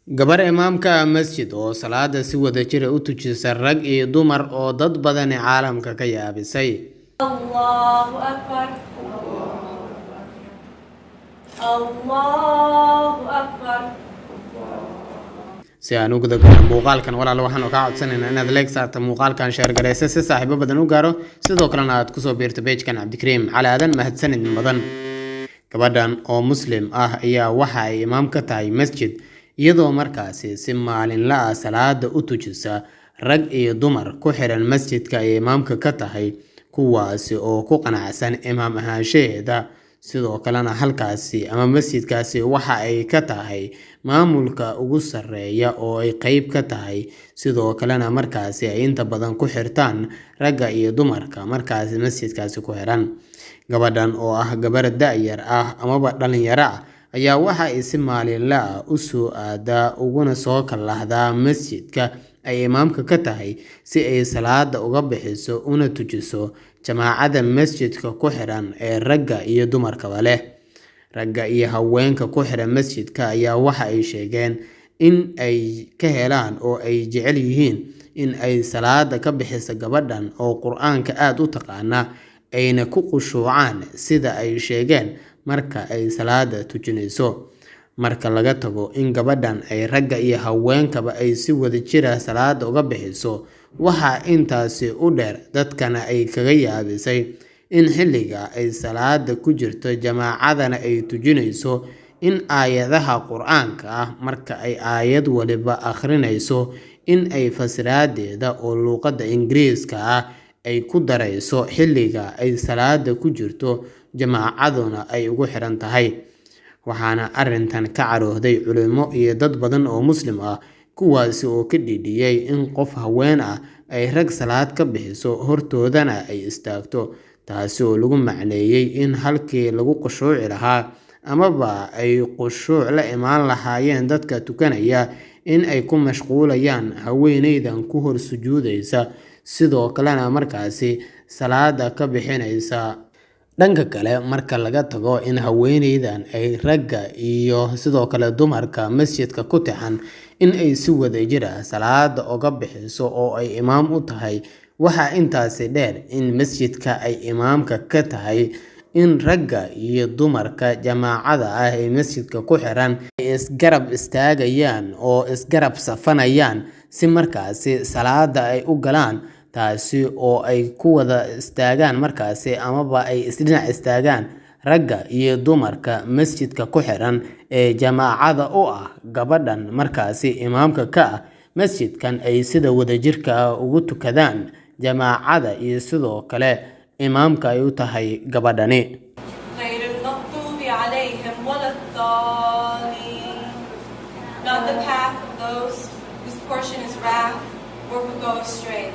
Gabar imaamka ah masjid oo salaada si wadajir ah u tujisa rag iyo dumar oo dad badani caalamka ka yaabisay. Allahu Akbar. Allahu Akbar. Si aan u guda galno muuqaalkan, walaal, waxaanu kaa codsanaynaa inaad like saarta muuqaalkan, share garaysa si saaxiibo badan u gaaro, sidoo kalena aad kusoo biirto page-kan Cabdikariim Cali Aadan. Mahadsanid mudan. Gabadhan oo Muslim ah ayaa waxa ay imaam ka tahay masjid, iyadoo markaasi si maalinla ah salaada u tujisa rag iyo dumar ku xiran masjidka ay imaamka ka tahay, kuwaasi oo ku qanacsan imaam ahaanshaheeda. Sidoo kalena halkaasi ama masjidkaasi waxa ay ka tahay maamulka ugu sarreeya oo ay qeyb ka tahay, sidoo kalena markaasi ay inta badan ku xirtaan ragga iyo dumarka markaasi masjidkaasi ku xiran. Gabadhan oo ah gabar da-yar ah amaba dhalinyaro ah ayaa waxa ay si maalinle ah u soo aadaa uguna soo kallahdaa masjidka ay imaamka ka tahay si ay salaada uga bixiso una tujiso jamaacada masjidka ku xiran ee ragga iyo dumarkaba leh. Ragga iyo haweenka ku xiran masjidka ayaa waxa ay sheegeen in ay ka helaan oo ay jecel yihiin in ay salaada ka bixiso gabadhan oo Qur-aanka aada u taqaana, ayna ku khushuucaan, sida ay sheegeen, marka ay salaada tujinayso. Marka laga tago in gabadhan ay ragga iyo haweenkaba ay si wadajir ah salaada uga bixiso, waxaa intaasi u dheer, dadkana ay kaga yaabisay, in xilliga ay salaada ku jirto jamaacadana ay tujinayso in aayadaha Qur-aanka ah marka ay aayad waliba akhrinayso in ay fasiraadeeda oo luuqadda Ingiriiska ah ay ku darayso xilliga ay salaada ku jirto, jamaacaduna ay ugu xiran tahay. Waxaana arrintan ka carooday culimo iyo dad badan oo Muslim ah, kuwaasi oo ka dhiidhiyey in qof haween ah ay rag salaad ka bixiso, hortoodana ay istaagto, taasi oo lagu macneeyey in halkii lagu khushuuci lahaa amaba ay khushuuc la imaan lahaayeen dadka tukanaya, in ay ku mashquulayaan haweeneydan ku hor sujuudaysa, sidoo kalena markaasi salaada ka bixinaysa. Dhanka kale, marka laga tago in haweeneydan ay ragga iyo sidoo kale dumarka masjidka ku tixan in ay si wadajir ah salaada uga bixiso oo ay imaam u tahay, waxaa intaasi dheer in masjidka ay imaamka ka tahay in ragga iyo dumarka jamaacada ah ee masjidka ku xiran ay isgarab istaagayaan oo isgarab safanayaan si markaasi salaada ay u galaan, taasi oo ay ku wada istaagaan markaasi amaba ay isdhinac istaagaan ragga iyo dumarka masjidka ku xiran ee jamaacada u ah gabadhan markaasi imaamka ka ah masjidkan, ay sida wadajirka ah ugu tukadaan jamaacada iyo sidoo kale imaamka ay u tahay gabadhani. غير المغضوب عليهم ولا الضالين. Not the path of those whose portion is wrath or who go astray.